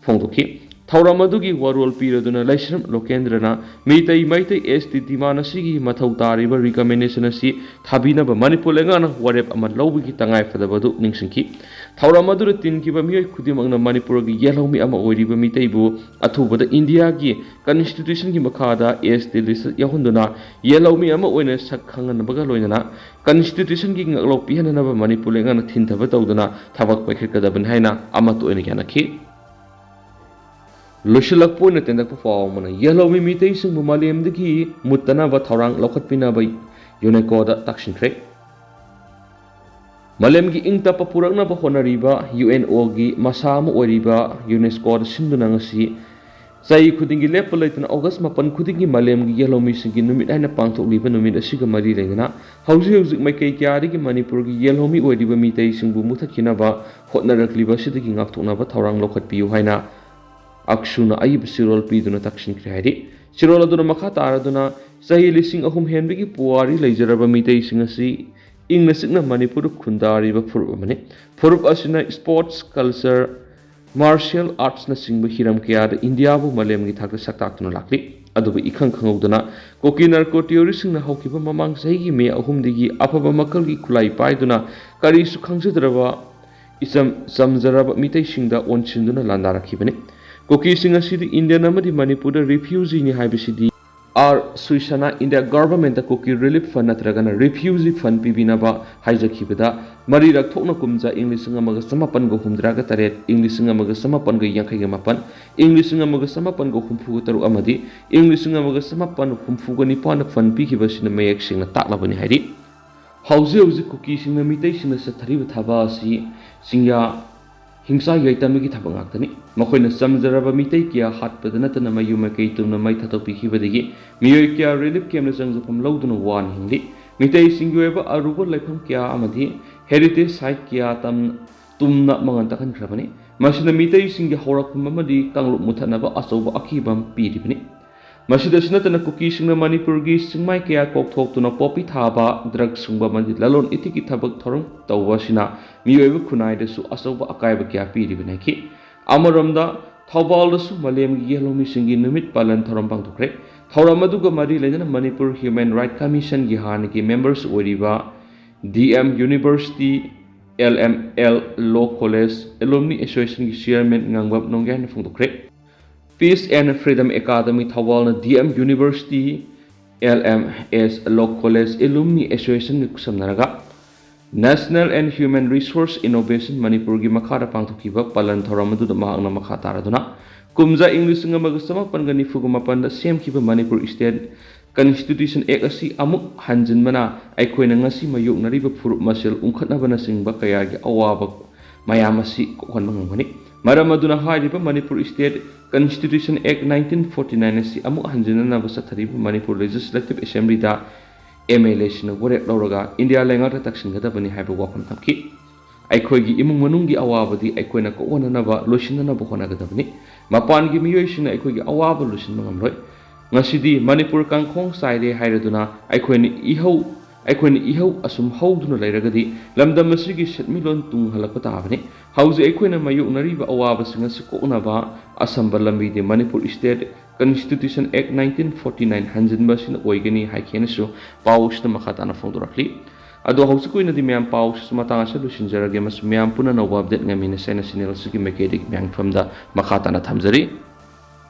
ꯐꯣꯡꯗꯣꯛꯈꯤ꯫ ꯊꯧꯔꯝ ꯑꯗꯨꯒꯤ ꯋꯥꯔꯣꯜ ꯄꯤꯔꯗꯨꯅ ꯂꯩꯁ꯭ꯔꯝ ꯂꯣꯀꯦꯟꯗ꯭ꯔꯅ Meitei Meitei S T demand ꯑꯁꯤꯒꯤ ꯃꯊꯧ ꯇꯥꯔꯤꯕ recommendation ꯑꯁꯤ ꯊꯥꯕꯤꯅꯕ ꯃꯅꯤꯄꯨꯔ ꯂꯩꯉꯥꯛꯅ ꯋꯥꯔꯦꯞ ꯑꯃ ꯂꯧꯕꯒꯤ ꯇꯉꯥꯏꯐꯗꯕ ꯑꯗꯨ ꯅꯤꯡꯁꯤꯡꯈꯤ꯫ ꯊꯧꯔꯝ ꯑꯗꯨꯗ ꯇꯤꯟꯈꯤꯕ ꯃꯤꯑꯣꯏ ꯈꯨꯗꯤꯡꯃꯛꯅ ꯃꯅꯤꯄꯨꯔꯒꯤ ꯌꯦꯜꯍꯧꯃꯤ ꯑꯃ ꯑꯣꯏꯔꯤꯕ ꯃꯤꯇꯩꯕꯨ ꯑꯊꯨꯕꯗ ꯏꯟꯗꯤꯌꯥꯒꯤ Constitution ꯒꯤ ꯃꯈꯥꯗ S T list ꯌꯥꯎꯍꯟꯗꯨꯅ ꯌꯦꯜꯍꯧꯃꯤ ꯑꯃ ꯑꯣꯏꯅ ꯁꯛ ꯈꯪꯍꯟꯅꯕꯒ ꯂꯣꯏꯅꯅ Constitution ꯒꯤ ꯉꯥꯛꯂꯧ ꯄꯤꯍꯟꯅꯅꯕ ꯃꯅꯤꯄꯨꯔ ꯂꯩꯉꯥꯛꯅ ꯊꯤꯟꯊꯕ ꯇꯧꯗꯨꯅ ꯊꯕꯛ ꯄꯥꯏꯈꯠꯀꯗꯕꯅꯤ ꯍꯥꯏꯅ ꯑꯃꯠꯇ ꯑꯣꯏꯅ ꯌꯥꯅꯈꯤ꯫ ꯂꯣꯏꯁꯤꯜꯂꯛꯄ ꯑꯣꯏꯅ ꯇꯦꯟꯇꯛꯄ ꯄꯥꯎ ꯑꯃꯅ, ꯌꯦꯜꯍꯧꯃꯤ ꯃꯤꯇꯩꯁꯤꯡꯕꯨ ꯃꯥꯂꯦꯝꯗꯒꯤ ꯃꯨꯠꯇꯅꯕ ꯊꯧꯔꯥꯡ ꯂꯧꯈꯠꯄꯤꯅꯕ UNESCO ꯗ ꯇꯛꯁꯤꯟꯈ꯭ꯔꯦ꯫ ꯃꯥꯂꯦꯝꯒꯤ ꯏꯪ ꯇꯞꯄ ꯄꯨꯔꯛꯅꯕ ꯍꯣꯠꯅꯔꯤꯕ UNO ꯒꯤ ꯃꯁꯥ ꯑꯃ ꯑꯣꯏꯔꯤꯕ UNESCO ꯗ ꯁꯤꯟꯗꯨꯅ ꯉꯁꯤ ꯆꯍꯤ ꯈꯨꯗꯤꯡꯒꯤ ꯂꯦꯞꯄ ꯂꯩꯇꯅ August ꯃꯥꯄꯟ ꯈꯨꯗꯤꯡꯒꯤ ꯃꯥꯂꯦꯝꯒꯤ ꯌꯦꯜꯍꯧꯃꯤꯁꯤꯡꯒꯤ ꯅꯨꯃꯤꯠ ꯍꯥꯏꯅ ꯄꯥꯡꯊꯣꯛꯂꯤꯕ ꯅꯨꯃꯤꯠ ꯑꯁꯤꯒ ꯃꯔꯤ ꯂꯩꯅꯅ ꯍꯧꯖꯤꯛ ꯍꯧꯖꯤꯛ ꯃꯥꯏꯀꯩ ꯀꯌꯥꯗꯒꯤ ꯃꯅꯤꯄꯨꯔꯒꯤ ꯌꯦꯜꯍꯧꯃꯤ ꯑꯣꯏꯔꯤꯕ ꯃꯤꯇꯩꯁꯤꯡꯕꯨ ꯃꯨꯊꯠꯈꯤꯅꯕ ꯍꯣꯠꯅꯔꯛꯂꯤꯕ ꯑꯁꯤꯗꯒꯤ ꯉꯥꯛꯊꯣꯛꯅꯕ ꯊꯧꯔꯥꯡ ꯂꯧꯈꯠꯄꯤꯌꯨ ꯍꯥꯏꯅ ꯑꯛꯁꯨꯅ ꯑꯏꯕ ꯆꯦꯔꯣꯜ ꯄꯤꯗꯨꯅ ꯇꯛꯁꯤꯟꯈ꯭ꯔꯦ ꯍꯥꯏꯔꯤ꯫ ꯆꯦꯔꯣꯜ ꯑꯗꯨꯅ ꯃꯈꯥ ꯇꯥꯔꯗꯨꯅ ꯆꯍꯤ ꯂꯤꯁꯤꯡ ꯑꯍꯨꯝ ꯍꯦꯟꯕꯒꯤ ꯄꯨꯋꯥꯔꯤ ꯂꯩꯖꯔꯕ ꯃꯤꯇꯩꯁꯤꯡ ꯑꯁꯤ ꯏꯪꯅ ꯆꯤꯛꯅ ꯃꯅꯤꯄꯨꯔꯗ ꯈꯨꯟꯗꯥꯔꯤꯕ ꯐꯨꯔꯨꯞ ꯑꯃꯅꯤ꯫ ꯐꯨꯔꯨꯞ ꯑꯁꯤꯅ sports, culture, martial artsꯅꯆꯤꯡꯕ ꯍꯤꯔꯝ ꯀꯌꯥꯗ ꯏꯟꯗꯤꯌꯥꯕꯨ ꯃꯥꯂꯦꯝꯒꯤ ꯊꯥꯛꯇ ꯁꯛ ꯇꯥꯛꯇꯨꯅ ꯂꯥꯛꯂꯤ꯫ ꯑꯗꯨꯕꯨ ꯏꯈꯪ ꯈꯪꯍꯧꯗꯅ ꯀꯨꯀꯤ narco terroristꯁꯤꯡꯅ ꯍꯧꯈꯤꯕ ꯃꯃꯥꯡ ꯆꯍꯤꯒꯤ ꯃꯦ ꯑꯍꯨꯝꯗꯒꯤ ꯑꯐꯕ ꯃꯈꯜꯒꯤ ꯈꯨꯠꯂꯥꯏ ꯄꯥꯏꯗꯨꯅ ꯀꯔꯤꯁꯨ ꯈꯪꯖꯗ꯭ꯔꯕ ꯏꯆꯝ ꯆꯝꯖꯔꯕ ꯃꯤꯇꯩꯁꯤꯡꯗ ꯑꯣꯟꯁꯤꯟꯗꯨꯅ ꯂꯥꯟꯗꯥꯔꯛꯈꯤꯕꯅꯤ꯫ ꯀꯨꯀꯤꯁꯤꯡ ꯑꯁꯤꯗꯤ Indian ꯑꯃꯗꯤ ꯃꯅꯤꯄꯨꯔꯗ refugeeꯅꯤ ꯍꯥꯏꯕꯁꯤꯗꯤ ꯑꯥꯔ ꯁꯨꯏꯁꯅꯥ India governmentꯇ ꯀꯨꯀꯤ relief fund ꯅꯠꯇ꯭ꯔꯒꯅ refugee fund ꯄꯤꯕꯤꯅꯕ ꯍꯥꯏꯖꯈꯤꯕꯗ ꯃꯔꯤꯔꯛ ꯊꯣꯛꯅ ꯀꯨꯝꯖꯥ ꯏꯪ ꯂꯤꯁꯤꯡ ꯑꯃꯒ ꯆꯃꯥꯄꯟꯒ ꯍꯨꯝꯗ꯭ꯔꯥꯒ ꯇꯔꯦꯠ, ꯏꯪ ꯂꯤꯁꯤꯡ ꯑꯃꯒ ꯆꯃꯥꯄꯟꯒ ꯌꯥꯡꯈꯩꯒ ꯃꯥꯄꯟ, ꯏꯪ ꯂꯤꯁꯤꯡ ꯑꯃꯒ ꯆꯃꯥꯄꯟꯒ ꯍꯨꯝꯐꯨꯒ ꯇꯔꯨꯛ ꯑꯃꯗꯤ ꯏꯪ ꯂꯤꯁꯤꯡ ꯑꯃꯒ ꯆꯃꯥꯄꯟ ꯍꯨꯝꯐꯨꯒ ꯅꯤꯄꯥꯟꯗ fund ꯄꯤꯈꯤꯕ ꯑꯁꯤꯅ ꯃꯌꯦꯛ ꯁꯦꯡꯅ ꯇꯥꯛꯂꯕꯅꯤ ꯍꯥꯏꯔꯤ꯫ ꯍꯧꯖꯤꯛ ꯍꯧꯖꯤꯛ ꯀꯨꯀꯤꯁꯤꯡꯅ ꯃꯤꯇꯩꯁꯤꯡꯅ ꯆꯠꯊꯔꯤꯕ ꯊꯕꯛ ꯑꯁꯤ ꯆꯤꯡꯌꯥ ꯍꯤꯡꯁꯥ ꯌꯥꯏꯇꯝꯕꯒꯤ ꯊꯕꯛ ꯉꯥꯛꯇꯅꯤ꯫ ꯃꯈꯣꯏꯅ ꯆꯝꯖꯔꯕ ꯃꯤꯇꯩ ꯀꯌꯥ ꯍꯥꯠꯄꯗ ꯅꯠꯇꯅ ꯃꯌꯨꯝ ꯃꯀꯩ ꯇꯨꯝꯅ ꯃꯩ ꯊꯥꯗꯣꯛꯄꯤꯈꯤꯕꯗꯒꯤ ꯃꯤꯑꯣꯏ ꯀꯌꯥ relief campꯇ ꯆꯪꯖꯐꯝ ꯂꯧꯗꯨꯅ ꯋꯥꯅ ꯍꯤꯡꯂꯤ꯫ ꯃꯤꯇꯩꯁꯤꯡꯒꯤ ꯑꯣꯏꯕ ꯑꯔꯨꯕ ꯂꯩꯐꯝ ꯀꯌꯥ ꯑꯃꯗꯤ heritage site ꯀꯌꯥ ꯇꯝ-, ꯇꯨꯝꯅ ꯃꯉꯥꯜ ꯇꯥꯛꯍꯟꯈ꯭ꯔꯕꯅꯤ꯫ ꯃꯁꯤꯅ ꯃꯤꯇꯩꯁꯤꯡꯒꯤ ꯍꯧꯔꯛꯐꯝ ꯑꯃꯗꯤ ꯀꯥꯡꯂꯨꯞ ꯃꯨꯊꯠꯅꯕ ꯑꯆꯧꯕ ꯑꯀꯤꯕ ꯑꯃ ꯄꯤꯔꯤꯕꯅꯤ꯫ ꯃꯁꯤꯗꯁꯨ ꯅꯠꯇꯅ ꯀꯨꯀꯤꯁꯤꯡꯅ ꯃꯅꯤꯄꯨꯔꯒꯤ ꯆꯤꯡꯃꯥꯏ ꯀꯌꯥ ꯀꯣꯛꯊꯣꯛꯇꯨꯅ ꯄꯣꯄꯤ ꯊꯥꯕ, drug ꯁꯨꯡꯕ ꯑꯃꯗꯤ ꯂꯂꯣꯟ ꯏꯇꯤꯛꯀꯤ ꯊꯕꯛ ꯊꯧꯔꯝ ꯇꯧꯕ ꯑꯁꯤꯅ ꯃꯤꯑꯣꯏꯕ ꯈꯨꯟꯅꯥꯏꯗꯁꯨ ꯑꯆꯧꯕ ꯑꯀꯥꯏꯕ ꯀꯌꯥ ꯄꯤꯔꯤꯕꯅꯤ ꯍꯥꯏꯈꯤ꯫ ꯑꯃꯔꯣꯝꯗ ꯊꯧꯕꯥꯜꯗꯁꯨ ꯃꯥꯂꯦꯝꯒꯤ ꯌꯦꯜꯍꯧꯃꯤꯁꯤꯡꯒꯤ ꯅꯨꯃꯤꯠ ꯄꯥꯂꯟ ꯊꯧꯔꯝ ꯄꯥꯡꯊꯣꯛꯈ꯭ꯔꯦ꯫ ꯊꯧꯔꯝ ꯑꯗꯨꯒ ꯃꯔꯤ ꯂꯩꯅꯅ ꯃꯅꯤꯄꯨꯔ Human Right Commissionꯒꯤ ꯍꯥꯟꯅꯒꯤ members ꯑꯣꯏꯔꯤꯕ D M University, L M L Law College Alumni Associationꯒꯤ chairman Ngangbam ꯅꯣꯡꯌꯥꯏꯅ ꯐꯣꯡꯗꯣꯛꯈ꯭ꯔꯦ꯫ Peace and Freedom Academy ꯊꯧꯕꯥꯜꯅ D M University, L M S Law College Alumni Associationꯒ ꯈꯨꯠꯁꯝꯅꯔꯒ National and Human Resource Innovation ꯃꯅꯤꯄꯨꯔꯒꯤ ꯃꯈꯥꯗ ꯄꯥꯡꯊꯣꯛꯈꯤꯕ ꯄꯥꯂꯟ ꯊꯧꯔꯝ ꯑꯗꯨꯗ ꯃꯍꯥꯛꯅ ꯃꯈꯥ ꯇꯥꯔꯗꯨꯅ ꯀꯨꯝꯖꯥ ꯏꯪ ꯂꯤꯁꯤꯡ ꯑꯃꯒ ꯆꯃꯥꯄꯟꯒ ꯅꯤꯐꯨꯒ ꯃꯥꯄꯟꯗ ꯁꯦꯝꯈꯤꯕ ꯃꯅꯤꯄꯨꯔ State Constitution Act ꯑꯁꯤ ꯑꯃꯨꯛ ꯍꯟꯖꯤꯟꯕꯅ ꯑꯩꯈꯣꯏꯅ ꯉꯁꯤ ꯃꯥꯌꯣꯛꯅꯔꯤꯕ ꯐꯨꯔꯨꯞ ꯃꯁꯦꯜ ꯎꯪꯈꯠꯅꯕꯅꯆꯤꯡꯕ ꯀꯌꯥꯒꯤ ꯑꯋꯥꯕ ꯃꯌꯥꯝ ꯑꯁꯤ ꯀꯣꯛꯍꯟꯕ ꯉꯝꯒꯅꯤ꯫ ꯃꯔꯝ ꯑꯗꯨꯅ ꯍꯥꯏꯔꯤꯕ Manipur State Constitution Act nineteen forty nine ꯑꯁꯤ ꯑꯃꯨꯛ ꯍꯟꯖꯤꯟꯅꯅꯕ ꯆꯠꯊꯔꯤꯕ ꯃꯅꯤꯄꯨꯔ Legislative Assemblyꯗ M L Aꯁꯤꯡꯅ ꯋꯥꯔꯦꯞ ꯂꯧꯔꯒ ꯏꯟꯗꯤꯌꯥ ꯂꯩꯉꯥꯛꯇ ꯇꯛꯁꯤꯟꯒꯗꯕꯅꯤ ꯍꯥꯏꯕ ꯋꯥꯐꯝ ꯊꯝꯈꯤ꯫ ꯑꯩꯈꯣꯏꯒꯤ ꯏꯃꯨꯡ ꯃꯅꯨꯡꯒꯤ ꯑꯋꯥꯕꯗꯤ ꯑꯩꯈꯣꯏꯅ ꯀꯣꯛꯍꯟꯅꯅꯕ, ꯂꯣꯏꯁꯤꯟꯅꯅꯕ ꯍꯣꯠꯅꯒꯗꯕꯅꯤ꯫ ꯃꯄꯥꯟꯒꯤ ꯃꯤꯑꯣꯏꯁꯤꯡꯅ ꯑꯩꯈꯣꯏꯒꯤ ꯑꯋꯥꯕ ꯂꯣꯏꯁꯤꯟꯕ ꯉꯝꯂꯣꯏ꯫ ꯉꯁꯤꯗꯤ ꯃꯅꯤꯄꯨꯔ ꯀꯥꯡꯈꯣꯡ ꯆꯥꯏꯔꯦ ꯍꯥꯏꯔꯗꯨꯅ ꯑꯩꯈꯣꯏꯅ ꯏꯍꯧ ꯑꯩꯈꯣꯏꯅ ꯏꯍꯧ ꯑꯁꯨꯝ ꯍꯧꯗꯨꯅ ꯂꯩꯔꯒꯗꯤ ꯂꯝꯗꯝ ꯑꯁꯤꯒꯤ ꯁꯦꯟꯃꯤꯠꯂꯣꯟ ꯇꯨꯡ ꯍꯜꯂꯛꯄ ꯇꯥꯕꯅꯤ꯫ ꯍꯧꯖꯤꯛ ꯑꯩꯈꯣꯏꯅ ꯃꯥꯌꯣꯛꯅꯔꯤꯕ ꯑꯋꯥꯕꯁꯤꯡ ꯑꯁꯤ ꯀꯣꯛꯅꯕ ꯑꯁꯝꯕ ꯂꯝꯕꯤꯗꯤ Manipur State Constitution Act nineteen forty nine ꯍꯟꯖꯤꯟꯕ ꯑꯁꯤꯅ ꯑꯣꯏꯒꯅꯤ ꯍꯥꯏꯈꯤꯅꯁꯨ ꯄꯥꯎ ꯑꯁꯤꯗ ꯃꯈꯥ ꯇꯥꯅ ꯐꯣꯡꯗꯣꯔꯛꯂꯤ꯫ ꯑꯗꯣ ꯍꯧꯖꯤꯛꯀꯤ ꯑꯣꯏꯅꯗꯤ ꯃꯌꯥꯝ ꯄꯥꯎ ꯑꯁꯤ ꯃꯇꯥꯡ ꯑꯁꯤꯗ ꯂꯣꯏꯁꯤꯟꯖꯔꯒꯦ, ꯑꯃꯁꯨꯡ ꯃꯌꯥꯝ ꯄꯨꯟꯅ ꯑꯅꯧꯕ update ꯉꯥꯏꯃꯤꯟꯅꯁꯦ ꯍꯥꯏꯅ channel ꯑꯁꯤꯒꯤ ꯃꯥꯏꯀꯩꯗꯒꯤ ꯃꯌꯥꯝꯒꯤ ꯃꯐꯝꯗ ꯃꯈꯥ ꯇꯥꯅ ꯊꯝꯖꯔꯤ꯫